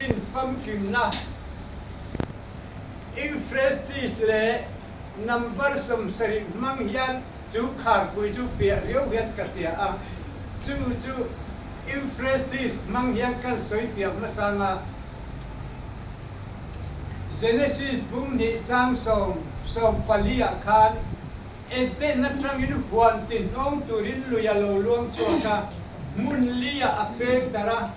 rin famkimna Euphrates leh number 70 hmang hian chu kharpui chu fiah riau hian ka hria a, chu chu Euphrates hmang hian kan sawi fiah hmasang a. Genesis bung hnih chang sawm sawm pali ah khan Eden atangin huan ti hnawng turin lui a lo luang chhuak a, hmun li ah a peng darh a,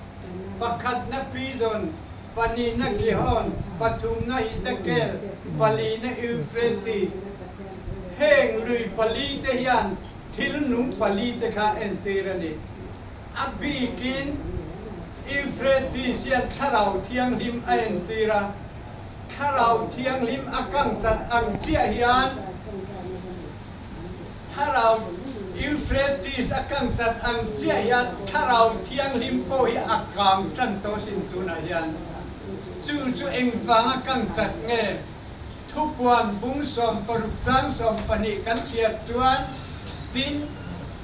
pakhatna Pizon, pahnihna Gihon, pathumna Hiddekel, palina Euphrates. Heng lui pali te hian thil nung pali te kha entir a ni. A bikin Euphrates hian Thlarau Thianghlim a entir a, Thlarau Thianghlim a kang chat ang chiah hian Thlarau Euphrates a kang chat ang chiah hian Thlarau Thianghlim pawh hi a kang tan tawh sin tunah hian. Chu chu engvanga kang chat nge? Thupuan bung 60 chang 12 kan chhiar chuan, Tin,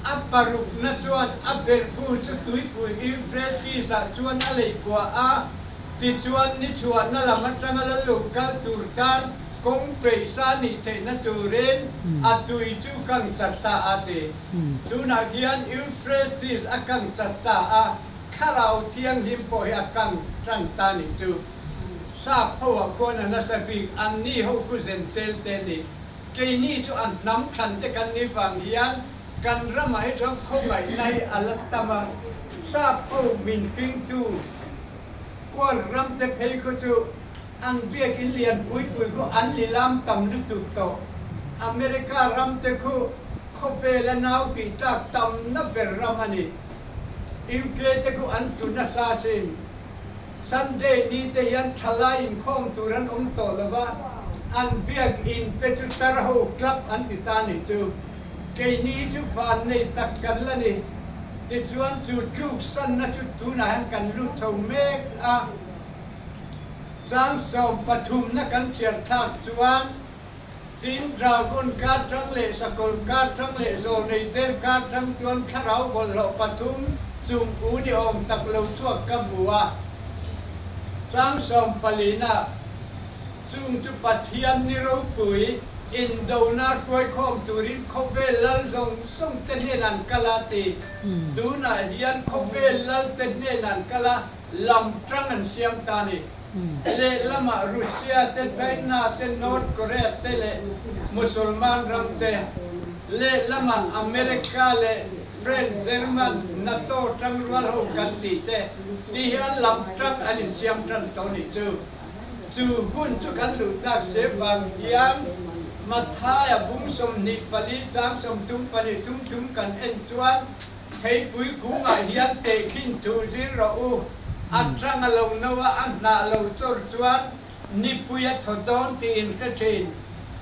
a parukna chuan a berhbu chu tuipui Euphrates-ah chuan a lei kuah a, Tichuan, ni chhuahna lam atanga la lo kal tur tan kawng peihsa nih theihna turin a tui chu kang chat ta a ti. Tunah hian Euphrates a kang chat ta a, Thlarau Thianghlim pawh hi a kang tan ta nih chu. Sap ho ah khuan a nasa bik, anni ho khu zen tel te ni. Keini chu a hnam thlan te kan nih vang hian kan ramah hi chuan khawngaihna hi a la tam a, sap ho min pingtu Kual ram te phei khu chu an biakin lian pui pui khu an lilam tam lutuk tawh. America ram te khu khawvela nau tih tlak tamna ber ram a ni. UK te khu an tu nasa sin. Sunday ni te hian thalai inkhawm tur an awm tawh lo va, an biak in te chu tar ho club an ti ta ni chu. Keini chu van nei tak kan la ni. Tichuan chu tluksanna chu tunah hian kan lut chho mek a, chang 13na kan chhiar thlak chuan tin dragon kar tang leh sakawlh kar tang leh zawnei der kar tang chuan thlarau bawlhhlawh pathum chung u ni awm tak lo chhuak ka hmu a, chang 14na. Chung chu Pathian ni ropui indona hruaikhawm turin khawvel lal zawng zawng te hnen an kal a ti. Tunah hian khawvel lal te hnen an kal a, lam tang an siam ta a ni. Lehlamah Russia te, China te, North Korea te leh Musulman ram te, lehlamah America leh French, German, NATO tangrual ho kan tih te ti hian lam tang an insiam tan tawh a nih chu. Chu hun chu kan luh tlak se vang hian Mathaia bung 24 chang 34 thum thum kan en chuan theipui kungah hian tehkhin thu zir rawh u. A tang a lo no a, a hnah lo chawr chuan nipui a thaw dawn tiin hre thin.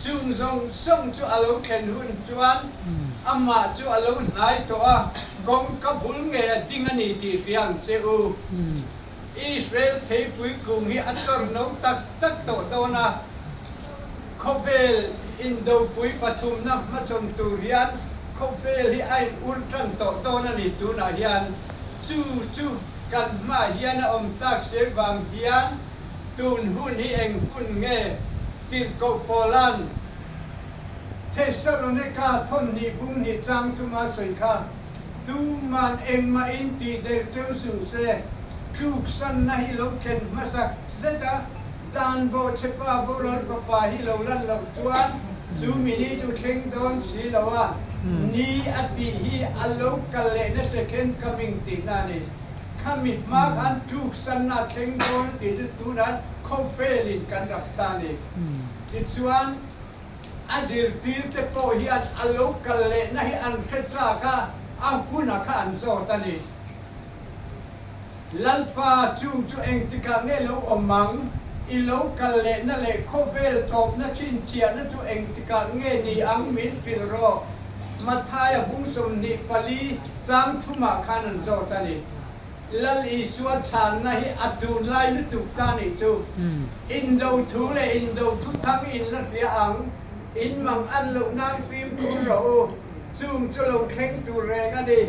Chung zawng zawng chu a lo thlen hun chuan amah chu a lo hnai tawh a, kawngka bul ngei a ding a ni tih hria ang che u. Israel theipui kung hi a chawr no tak tak tawh dawn a, khawvel indopui pathumna hmachhawn tur hian khawvel hi a in ur tan tawh dawn a ni. Tunah hian chu chu kan hmaah hian a awm tak se vang hian tun hun hi eng hun nge tirhkoh Paula'n Thessalonika thawn hnih bung hnih chang thuma sawi kha. Tuman engmah in tih der cheu suh se, tluksanna hi lo thlen hmasak zet a, dan bawh che pa boral fapa hi lo lan loh chuan chu mini chu thleng dawn si lo a, ni a tih hi a lo kal leh na second coming tihna a ni. Khami hma khan tluksanna a thleng dawn tih chu tunah khawvelin kan rap ta a ni. Tichuan. A zirtirte pawh hian a lo kal lehna hi an hre chak a, a huna kha an zawt a ni. Lalpa, chung chu engtikah nge lo awm ang? I lo kal lehna leh khawvel tawpna chhinchhiahna chu engtikah nge ni ang min hrilh rawh? Mathaia bung 24 chang thumah khan an zawt a ni. Lal Isua chhanna hi a tunlai lutuk ta nih chu. Indo thu leh indo thuthang in la hria ang, in mang an loh nan fimkhur rawh u. Chung chu lo thleng tur reng a ni.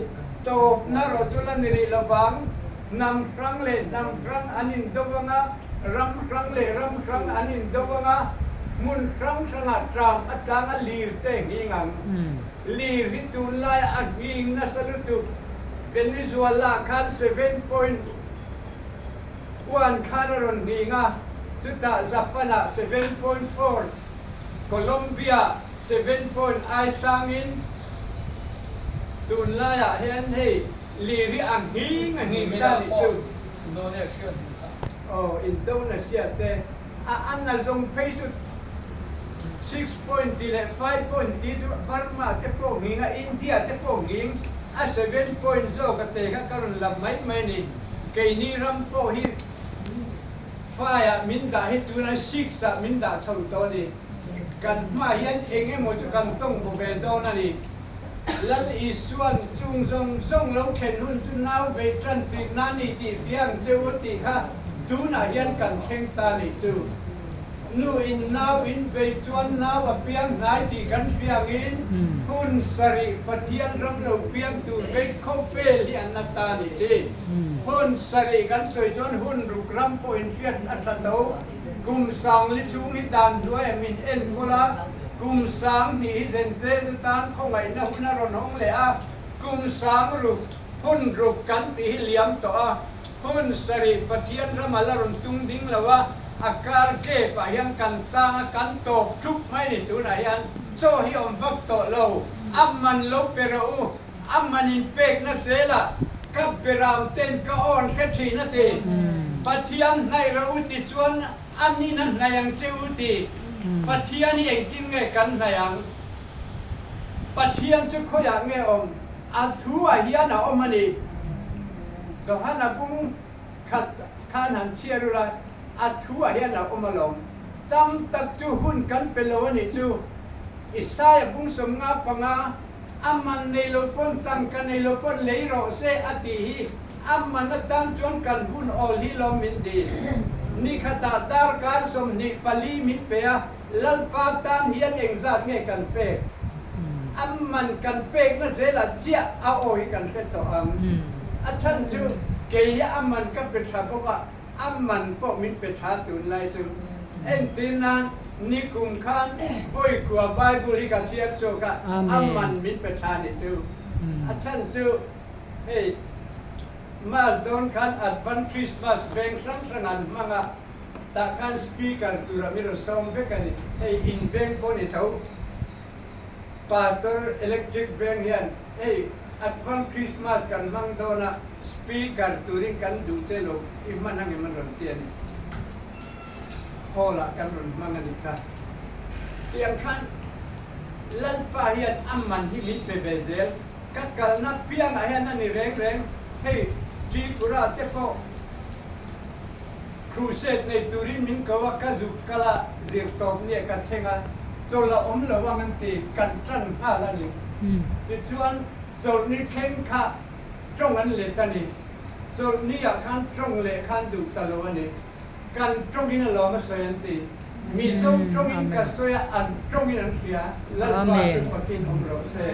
Tawpna rawh chu la ni rih lovang. Hnam hrang leh hnam hrang an indo ang a, ram hrang leh ram hrang an indo ang a, hmun hrang hrangah tlang atanga lir te nghing ang. Lir hi tunlaiah a nghing nasa lutuk. Venezuela khan 7.1 khan a rawn nghing a, chutah Japan-ah 7.4, Colombia 7.I sangin tunlaiah hian hei lir hi a nghing a nghing ta nih chu. Aw, Indonesia te a an a zawng phei chu 6 point leh 5 point tih chu Burma te pawh nghing a, India te pawh nghing a 7 point zawk a te kha ka rawn lam mai mai a ni. Keini ram pawh hi 5 ah min dah hi tunah 6 ah min dah chho tawh a ni. Kan hmaah hian eng emaw chu kan tawng bo ve dawn a ni. Lal Isua'n chung zawng zawng lo thlen hun chu nau vei tan tih na ni tih hria ang che u tih kha tunah hian kan thleng ta nih chu. Nu in nau in vei chuan nau a piang hnai tih kan hria angin hun sarih Pathian ram lo piang tur vei khawvel hi an la ta nih chi. Hun sarih kan sawi chuan hun ruk ram pawhin hriat a tha tho. Kum sangli chung hi dan hnuaiah min enkawl a, kum 2000 hi Zentel te tan khawngaihna hun a rawn hawng leh a, kum 6000 hun ruk kan tih hi liam tawh a, hun 7 Pathian ram a la rawn tung ding lo a, a kar kep ah hian kan tang a, kan tawp thup mai ni tunah hian chaw hi awm vak tawh lo, a man lo pe rawh u. A man in pekna zelah ka beram ten ka awn hre thin a ti. Pathian hnaih rawh u ti chuan a nin a hnaih ang che u ti. Pathian hi engtin nge kan hnaih ang? Pathian chu khawiah nge awm? A thu ah hian a awm a ni. Johana bung khat khan han chhiar ula, a thu ah hian a awm alawm. Tam tak chu hun kan pe lo a nih chu. Isaia bung 55. A man nei lo pawn tangka nei lo pawn lei rawh se a tih hi a man atan chuan kan hun awl hi lawm min dil. Nikhatah darkar 24 min pe a, Lalpa tan hian engzat nge kan pek? A man kan pekna zelah chiah a aw hi kan hre tawh ang. A chhan chu kei hi a man ka pe tha bawk a, A man pawh min pe tha tunlai chu. Entir nan nikum khan vawikua Bible hi ka chhiar chhuak a, a man min pe tha nih chu. A chhan chu hei Mas dawn khan Advent Christmas veng hrang hrang an hmang a, tah khan speaker tura min rawn sawm vek a ni. Hei in veng pawh ni tho. Pastor Electric veng hian hei Advent Christmas kan hmang dawn a, Speaker turin kan duh che lo i hman angem an rawn ti a ni. Hall ah kan rawn hmang a nih kha. Tiang khan Lalpa hian a man hi min pe ve zel. Ka kalna piangah hian a ni reng reng. Hei Tripura te pawh Crusade nei turin min ko a, ka zuk kal a, zirtawp nia ka thleng a, chawlh a awm lo ang an ti, kan tan nghal a ni. Tichuan chawlhni thleng kha tawng an let a ni. Chawlhni ah khan tawng leh khan duh ta lo a ni. Kan tawngin a lawm a sawi an ti. Mizo tawngin ka sawi a, an tawngin an hria. Lalpa chu fakin awm rawh se.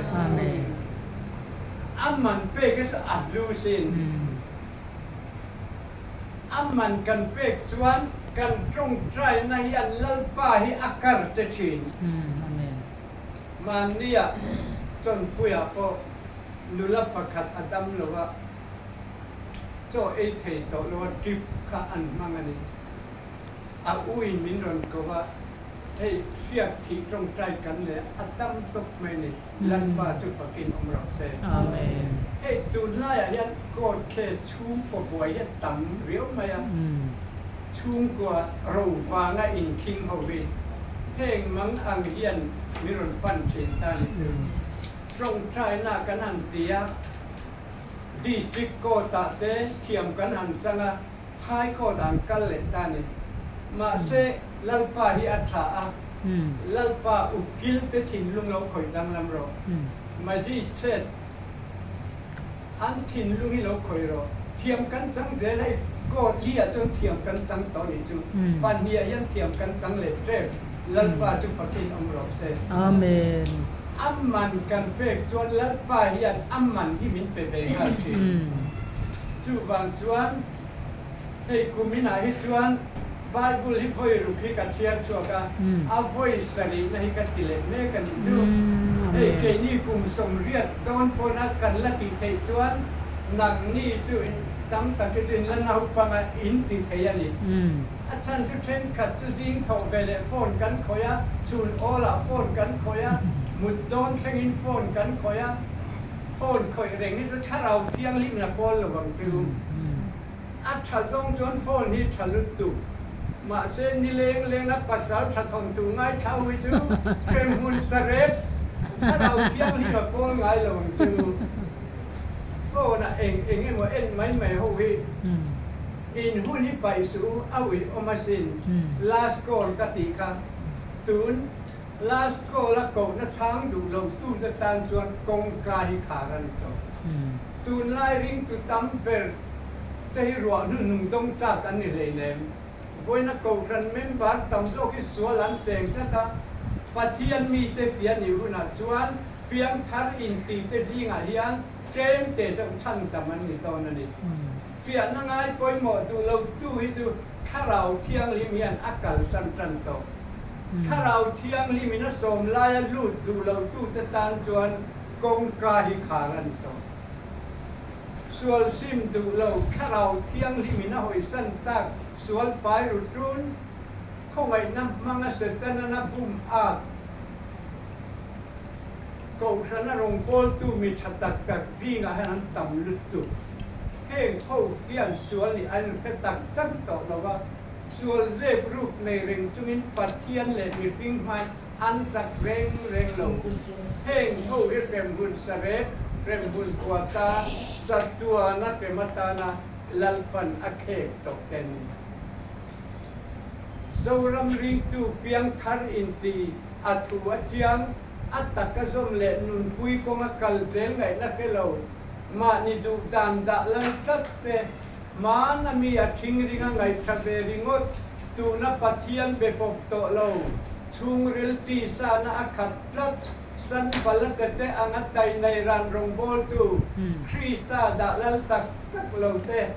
A man pek hi chu a hlu sin. A man kan pek chuan kan tawngtaina hian Lalpa hi a kar che thin. Mahnia Chawnpuiah pawh nula pakhat a dam lo a, chaw ei thei tawh lo a drip kha an hmang a ni. A uin min rawn ko a, hei hriak thih tawngtai kan leh a dam tawp mai ni, Lalpa chu fakin awm rawh se. Hei tunlaiah hian court case chhungkaw buai hi a tam riau mai a, chhungkua ro vanga inkhing ho hi heng mang ang hian min rawn pan thin ta ni chu. Tawngtaina kan han ti a, District Court ah te thiam kan han chang a, High Court ah an kal leh ta ni. Mahse, Lalpa hi a tha a, Lalpa ukil te thinlung lo khawih danglam rawh. Magistrate an thinlung hi lo khawih rawh. Thiam kan chang zel hei court li ah chuan thiam kan chang tawh nih chu. Pahnih ah hian thiam kan chang leh tep. Lalpa chu fakin awm rawh se. Amen. A man kan pek chuan Lalpa hian a man hi min pe ve nghal thin. Chuvang chuan hei kuminah hi chuan Bible hi vawi ruk hi ka chhiar chhuak a, a vawi sarihna hi ka ti leh mek a nih chu. Hei keini kum 80 dawn pawna kan la tih theih chuan nangni chu tam tak hi chu in la naupang a in ti thei a ni. A chhan chu thenkhat chu zing thawh ve leh phone kan khawih a, chhun awlah phone kan khawih a, mut dawn thlengin phone kan khawih a, phone khawih reng hi chu thlarau thianghlim la kawl lo ang chu. A tha zawng chuan phone hi tha lutuk. Mahse nileng lenga pasal tha thawn tur ngaithla hui chu hremhmun sarep thlarau thianghlim a kawl ngai lo ang chu. Phone ah eng eng emaw en mai mai ho hi in hun hi paih suh u a uih awm asin last call ka tih kha tun last call a kohna chhang duh lo tute tan chuan kawngka hi khar a ni tawh. Tunlai ringtu tam ber te hi ruah hnuhnung dawng tlak an ni hleinem. Vawiina Kohhran member tam zawk hi sual an cheng tlat a, Pathian mite fia nih hunah chuan piangthar intite zingah hian tlem te chauh chhan tam an ni dawn a ni. Fiahna ngai pawimawh duh lo tu hi chu Thlarau Thianghlim hian a kalsan tan tawh. Thlarau Thianghlimin a sawm laia lut duh lo tute tan chuan kawngka hi khar a ni tawh. Sual sim duh lo Thlarau Thianghlimin a hawisan tak sual pai ru ṭun, khawngaihna hmanga Setanan a bum at Kohhrana rawngbawltu mi ṭha tak tak zingah hian an tam lutuk. Heng ho hian sual nih an hre tak tak tawh lo va, sual zep ruk nei reng chungin Pathian leh mihring hmai An zak reng reng lo. Heng ho hi hremhmun sarep, hremhmun khuata, chatuana hrem atana Lalpan a khek tawh ten. Zoram ringtu piangthar inti a thu a chiang, a taka zawm leh nunpui kawnga kal zel ngaihna hre lo, mahni duh dan dah lal tlat te, hmana mi a thing ringa ngaihṭha ve ringawt tuna Pathian be pawp tawh lo. Chhungril tisa na a khat tlat. Sanbalata te anga tai nei ran rawngbawltu Krista dah lal tak tak lo te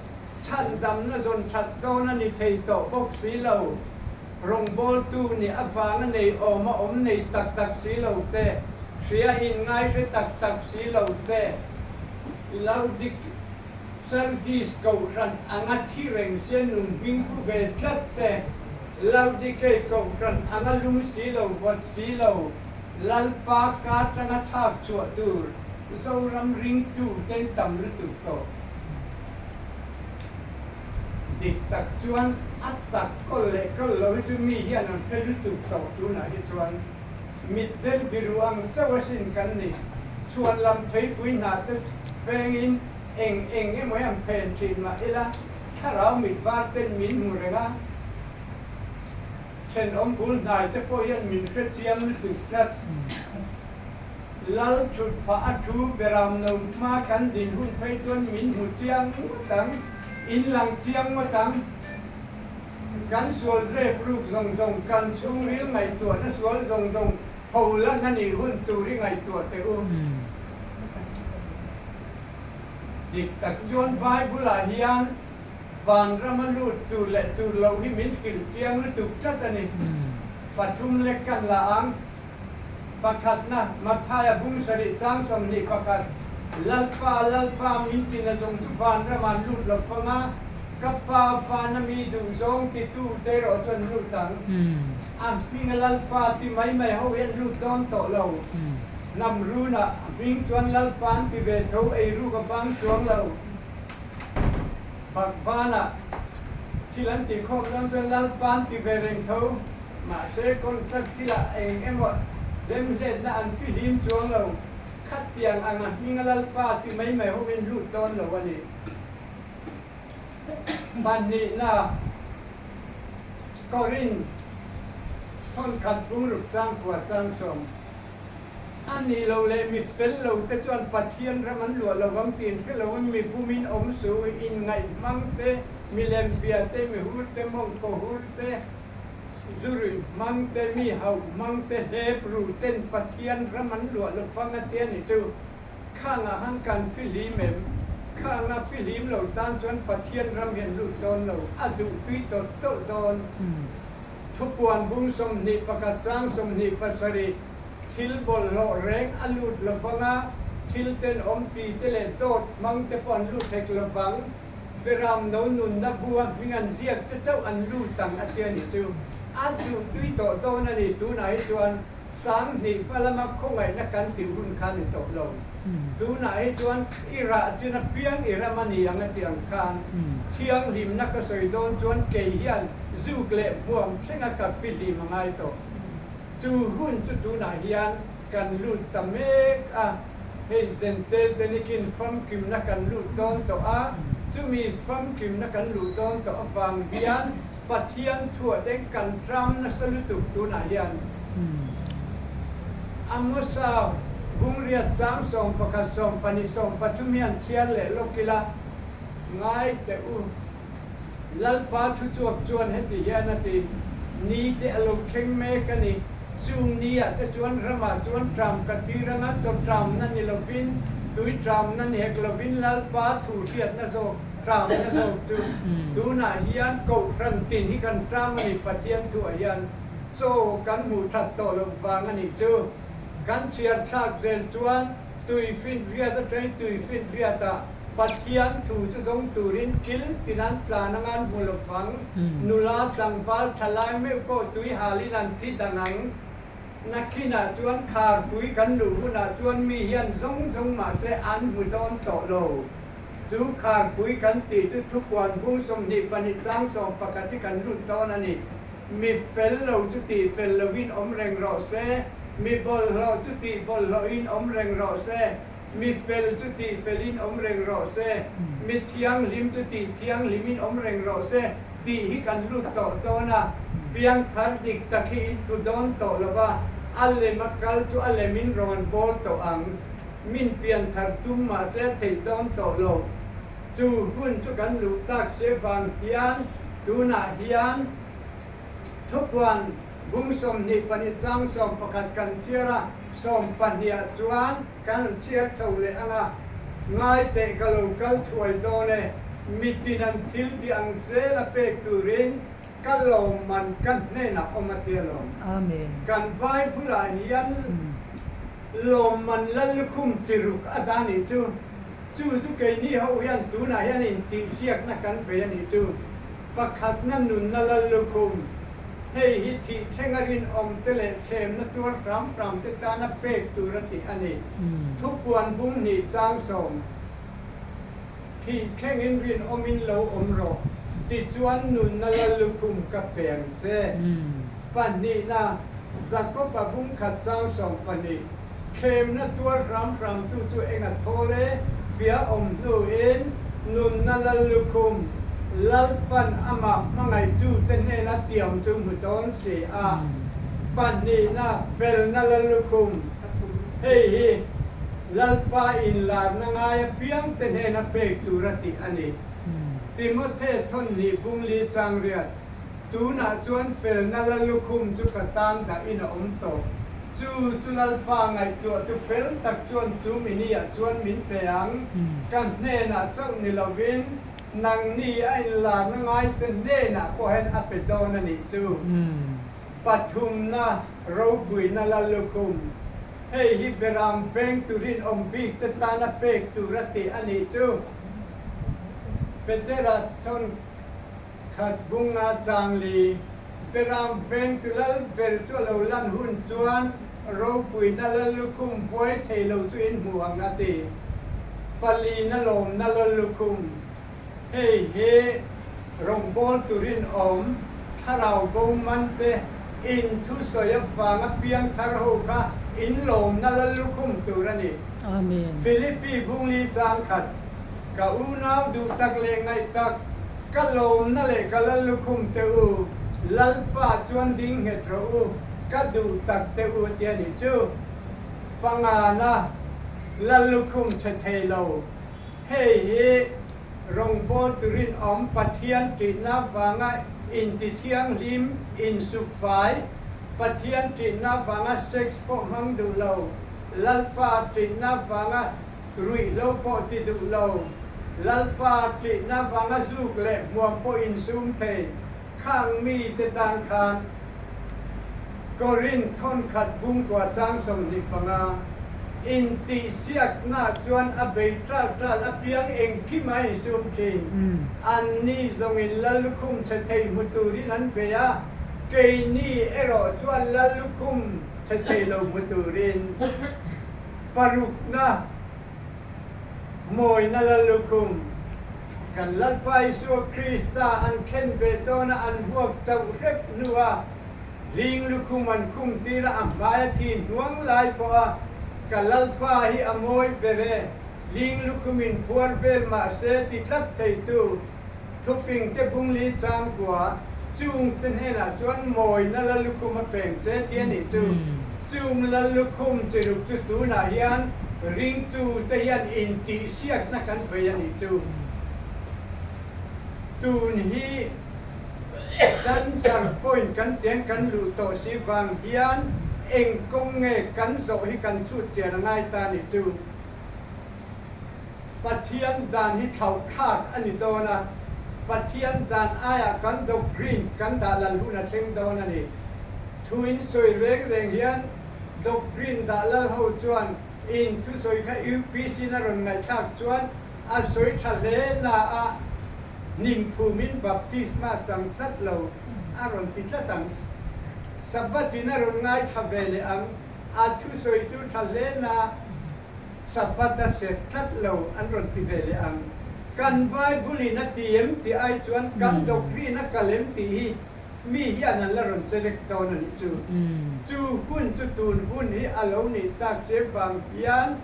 chhandamna zawn that dawn a ni thei tawh bawk si lo. Rawngbawltu nih avanga nei awm a awm nei tak tak si lo te, hria in ngaihre tak tak si lo te, Laodik Sardis kohhran anga thi reng sia nun hming pu ve tlat te, Laodikei kohhran anga lum si lo vawt si lo, Lalpa ka atanga chhak chhuah tur Zoram ringtu ten tam lutuk tawh. Dik tak chuan a tak kawl leh kawl lo hi chu mi hian an hre lutuk tawh tunah hi chuan mitdel biru ang chauh asin kan ni. Chhuan lam theipui hna te fengin eng eng emaw hi an phen thin mah ila Thlarau mit var ten min hmu reng a, thenawm bul hnai te pawh hian min hre chiang lutuk tlat. Lal thut phah a thu beram no hma kan din hun phei chuan min hmu chiang ngawt ang, in lang chiang ngawt ang. Kan sual zep ruk zawng zawng, kan chhungril ngaihtuahna sual zawng zawng pho lan a nih hun tur i ngaihtuah teh u. Dik tak chuan Bible-ah hian vanrama lut tur leh tur lo hi min hrilh chiang lutuk tlat a ni. Pathum lek kan la ang. Pakhatna, Mathaia bung sarih chang 21, Lalpa, Lalpa, min tina zawng chu vanramah an lut lo fang a, ka Pa vana mi duh zawng titu te erawh chu an lut ang. A hminga Lalpa ti mai mai ho hi an lut dawn tawh lo. Hnam runah hming chuan Lalpa an ti ve tho, ei ruk a bang chuang lo. Bakvanah thil an tih khawm dawn chuan Lalpa an ti ve reng tho, mahse contract thilah eng emaw hlemhletna an fihlim chuang lo. Khatiang anga hminga Lalpa ti mai mai ho in lut dawn lo a ni. Pahnihna, Korin thawnkhat bungruk tlangkua tlangchawm. A nih loh leh mi fel lo te chuan Pathian ram an luah lo vang tih an hre lo a, mi bumin awm suh, inngaih hmang te, mi lembia te, mi hur te, mawngkaw hur te, zu ruih hmang te, mi hauh hmang te, hlep ru ten Pathian ram an luah lo vang a tia ni chu. Khangah han kan fihlim em? Khanga fihlim lo tan chuan Pathian ram hi an lut dawn lo, a duh tui tawlh tawlh dawn. Thupuan bung 21 chang 27, Thil bawlhhlawh reng a lut lovang a, thil tenawm ti te leh dawt hmang te pawh an lut hek lovang. Beram no nunna bua hming an ziak te chauh an lut ang a ti a nih chu. A duh tui tawh dawn a ni, tunah hi chuan 2000 hma lama khawngaihna kan tih hun kha ni tawh lo. Tunah hi chuan i rah chin apiang i ram a ni ang a ti ang khan thianghlimna ka sawi dawn chuan kei hian zuk leh hmuam thlenga ka fihlim a ngai tawh. Chu hun chu tunah hian kan lut ta mek a, hei Zentel te nikin famkimna kan lut dawn tawh a, chumi famkimna kan luh dawn tawh avang hian Pathian thuah te kan tram nasa lutuk tunah hian. Amosa bungriat chang 11 12 13 hian chhiar leh lawk ila ngai teh u. Lalpa thuchuak chuan heti hian a ti, Ni te a lo thleng mek a ni. Chung ni ah te chuan ramah chuan tram ka tir anga chaw tramna ni lovin, tui tramna ni hek lovin Lalpa thu hriatna zawk, tramna zawk chu tunah hian Kohhran tin hi kan tram a ni, Pathian thuah hian chaw kan hmuh that tawh loh vang a nih chu. Kan chhiar thlak zel chuan Tuifinriat atangin tuifinriatah Pathian thu chu zawng turin kil tin an tlan anga an hmu lo vang. Nula tlangval thalai meuh pawh tui halin an thi dang ang. Nakhinah chuan kharpui kan luh hunah chuan mi hian zawng zawng mahse an hmu dawn tawh lo. Chu kharpui kan tih chu thupuan bung 22 tlang 11 hi kan lut dawn a ni. Mi fel lo chu tih fel lovin awm reng rawh se, mi bawlhhlawh chu tih bawlhhlawhin awm reng rawh se, mi fel chu tih felin awm reng rawh se, mi thianghlim chu tih thianghlimin awm reng rawh se tih hi kan lut tawh dawn a. Piangthar dik tak hi in thu dawn tawh lo va, a lem a kal chu a lemin rawn bawl tawh ang. Min pianthar tum mahse a theih dawn tawh lo. Chu hun chu kan luh tak se vang hian tunah hian thupuan bung 22 chang 11 kan chhiar a, 12 ah chuan kan han chhiar chho leh ang a, Ngai teh ka lo kal thuai dawn e, mitin an thil tih ang zel a pek turin ka lawmman ka hnenah awm a tia lawm. Amen. Kan Bible ah hian lawmman Lallukhum chiruk a dah nih chu. Chu chu keini ho hian tunah hian intihsiakna kan bei a nih chu. Pakhatna nunna Lallukhum, hei hi thih thlenga rinawm te leh thlemna tuar hram hram te tana pek tur a tih a ni. Thupuan bung hnih chang 10. Thih thlengin rinawmin lo awm rawh, tichuan nunna Lallukhum ka pe ang che. Pahnihna, Jakob-a bung khat chang 12. Thlemna tuar hram hramtu chu eng a thawl e, fia awm hnuin nunna Lallukhum, Lalpan amah hmangaihtute hnena tiam chu hmu dawn si a. Pahnihna, felna Lallukhum, hei hi Lalpa inlarna ngai apiangte hnena pek tur a tih a ni. Timothe thawnhnih bungli chang riat. Tunah chuan felna Lallukhum chu ka tan dahin a awm tawh. Chu chu Lalpa ngaihtuah tu fel tak chuan chu mini-ah chuan min pe ang. Ka hnenah chauh ni lovin nangni a inlarna ngaite hnenah pawh hian a pe dawn a nih chu. Pathumna, ropuina Lallukhum. Hei hi Beram veng turin awm bik te tana pek tur a tih a nih chu. Petera thawn. Khat bunga chang li, Beram veng tu lal ber chu a lo lan hun chuan ropuina Lallukhum buai thei lo chu in hmu ang a ti. Palina lawmna Lallukhum, Hei hi rawngbâwl turin awm, thlarau bo man te, in thusawi avanga piang thar ho kha in lawmna Lallukhum tur a ni. Amen. Philippi bungli chang khat. Ka unau duh tak leh ngaih tak, ka lawmna leh ka Lallukhum te u, Lalpa chuan ding nghet rawh u, ka duh tak te u tia nih chu. Pangana, Lallukhum chhe thei lo. Hei hi rawngbâwl turin awm Pathian ṭihna vanga intithianghlim, insukfai, Pathian ṭihna vanga sex pawh hmang duh lo, Lalpa ṭihna vanga Ruihhlo pawh ti duh lo. Lalpa tihna vanga zuk leh hmuam pawh insum thei khang mite tan khan Korinth thawnkhat bungkua chang 25 intihsiakna chuan a bei ṭal ṭal apiang engkim a insum ṭhin. Anni zawngin Lallukhum chhe thei hmu turin an bei a, keini erawh chuan Lallukhum chhe thei lo hmu turin parukna Mawina Lallukhum, kan Lalpa Isua Krista an khen ve tawna an vuak chauh hrep hnua ring lukhum an khum tira a hmai a thi hnuang lai pawha ka Lalpa hi a mawi ber e, ring lukhumin phuar vel mah se ti tlat theitu thufing te bungli changkua chung te hnenah chuan mawina Lallukhum a peng che ti a nih chu. Chung Lallukhum chi ruk chu tunah hian ringtu te hian intihsiakna kan bei a nih chu. Tun hi danger point kan tiang kan luh tawh si vang hian eng kawng nge kan zawh hi kan chhut chian a ngai ta a nih chu. Pathian dan hi thlauh thlak a ni dawn a, Pathian dan aiah kan doctrine kan dah lal hun a thleng dawn a ni. Thu in sawi reng reng hian doctrine dah lal ho chuan in thusawi kha UPC in a rawn ngaihthlak chuan a sawi tha hle na a, hnimphumin baptisma chang tlat lo a rawn ti tlat ang. Sabbath in a rawn ngaithla ve leh ang, a thusawi chu tha hle na. Sabbath a serh tlat lo an rawn ti ve leh ang. Kan Bible in a ti em tih ai chuan kan doctrine a kal em tih hi mi hian an la rawn chelek dawn a nih chu. Chu hun chu tun hun hi a lo nih tak se vang hian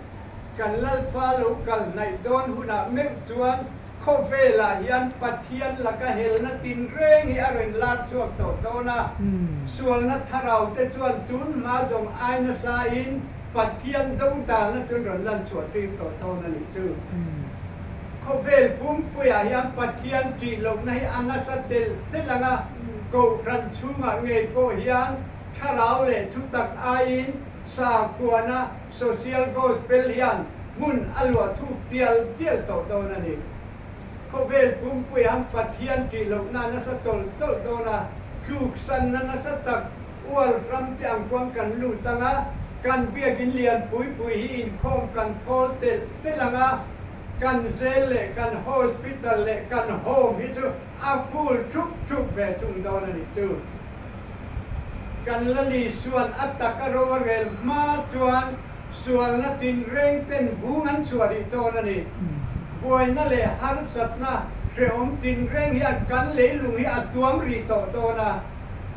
kan Lalpa lo kal hnaih dawn hunah meuh chuan khawvelah hian Pathian laka helna tinreng hi a rawn lar chhuak tawh dawn a. Sualna thlarau te chuan tun hma zawng ai nasa in Pathian dodalna chuan rawn lan chhuah tir tawh dawn a nih chu. Khawvel pumpuiah hian Pathian tih lohna hi a nasa telh telh ang a, Kohhran chhungah ngei pawh hian thlarau leh thutak aiin sakhuana social gospel hian hmun a luah thuk tial tial tawh dawn a ni. Khawvel pumpuiah hian Pathian tih lohna a nasa tawlh tawlh dawn a, tluksanna nasa tak Ual ram te ang kuang kan lut ang a, kan biakin lian pui pui hi inkhawm kan thawl telh telh ang a, kan jail leh kan hospital leh kan home hi chu a full thup thup ve thung dawn a nih chu. Kan la Lisuan a tak a ro a rel hma chuan sualna tinreng ten vung an chhuah rih dawn a ni. Buaina leh harsatna hrehawm tinreng hian kan leilung hi a tuam rih tawh dawn a.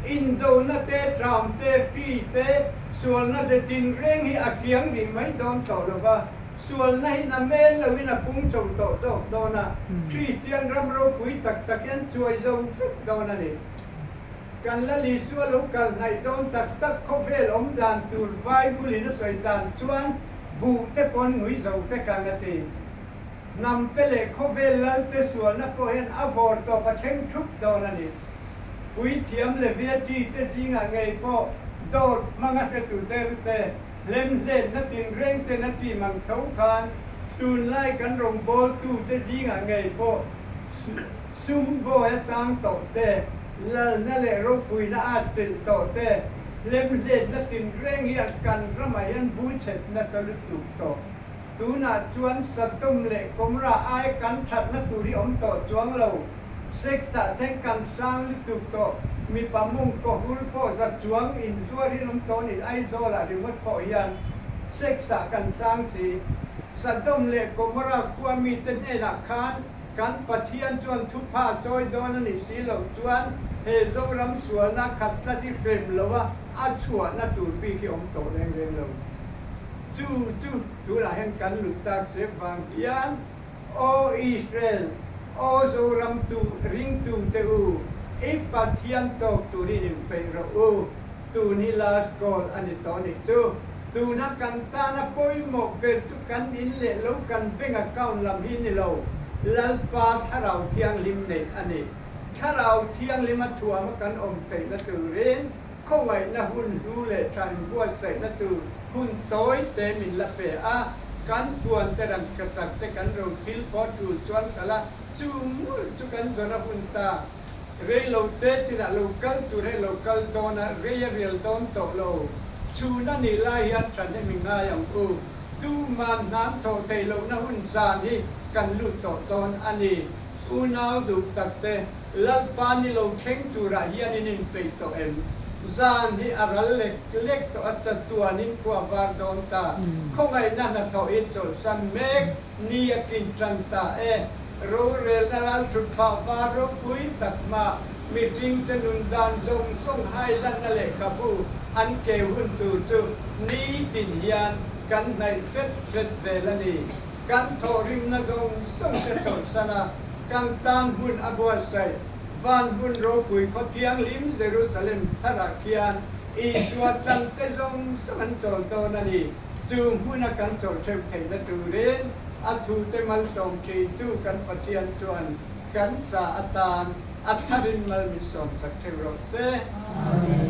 Indona te, ṭam te, hri te, sualna ze tinreng hi a kiang rih mai dawn tawh lo va, sualna hi na mel loin a pung chho tawh zawk dawn a, Kristian ram ropui tak tak hian chuai zo vek dawn a ni. Kan Lal Isua lo kal hnaih dawn tak tak khawvel awm dan tur Bible in a sawi dan chuan buh te pawn ngui zo vek ang a ti. Hnam te leh khawvel lal te sualna pawh hian a vawr tawp a thleng thup dawn a ni. Puithiam leh Viaṭi te zingah ngei pawh dawt hmanga hretu der te, hlemhletna tinreng ten a chim ang tho khan tunlai kan rawngbawltu te zingah ngei pawh sum bawi a tang tawh te, lalna leh ropuina a chilh tawh te, hlemhletna tinreng hian kan ramah hian bu chhet nasa lutuk tawh. Tunah chuan Sodom leh Gomorrah ai kan thatna tur hi awm tawh chuang lo. Sex-ah thleng kan sang lutuk tawh. Mipa mawng kaw hur pawh za chuang inzuar hi an awm tawh ni Aizawl-ah ringawt pawh hian sex-ah kan sang si. Sodom leh Gomorrah khua mite hnenah khan kan Pathian chuan thupha chawi dawn a nih si loh chuan he Zoram sualna khat tlat hi hrem loa a chhuahna tur bik hi awm tawh reng reng lo. Chu chu tunah hian kan lut tak se vang hian, Aw Israel, aw Zoram tu ringtu te u, i Pathian tawk turin inpeih rawh u, tun hi last call a ni tawh nih chu. Tuna kan tana pawimawh ber chu kan in leh lo kan bank account lam hi ni lo, Lalpa Thlarau Thianghlim neih a ni. Thlarau Thianghlim a thuama kan awm theihna turin Khawngaihna hun hlu leh tha inbuatsaihna tur hun tawi te min la pe a. Kan puan te rangkachak te kan ro thil pawh tul chuan kal a, chu mul chu kan zawn a hun ta. Rei lo te chinah lo kal tur hi lo kal dawn a, rei a rial dawn tawh lo. Chhun a nih lai hian thahnem i ngai ang u. Tuman hnan thawh theih lohna hun zan hi kan lut tawh dawn a ni. Unau duh tak te, Lalpa ni lo thleng turah hian in inpeih tawh em? Zan hi a ral lek lek tawh a, chatuanin khua var dawn ta. Khawngaihna hnathawh hi chawlhsan mek ni a kin tan ta e. Rorelna lal thut phah var ropui tak hma mihringte nun dan zawng zawng hailanna lehkhabu an keu hun tur chu nitin hian kan hnaih hret hret zel a ni. Kan thawhrimna zawng zawng te chawlhsan a, kan tan hmun a buatsaih. Van hmun ropui khaw thianghlim Jerusalem tharah khian Isua tlangte zawng zawng an chawl dawn a ni. Chu hmuna kan chawlh theuh theihna turin a thute malsawm thintu kan Pathian chuan kan sa atan a tharin mal min sawmsak theuh rawh se. Amen.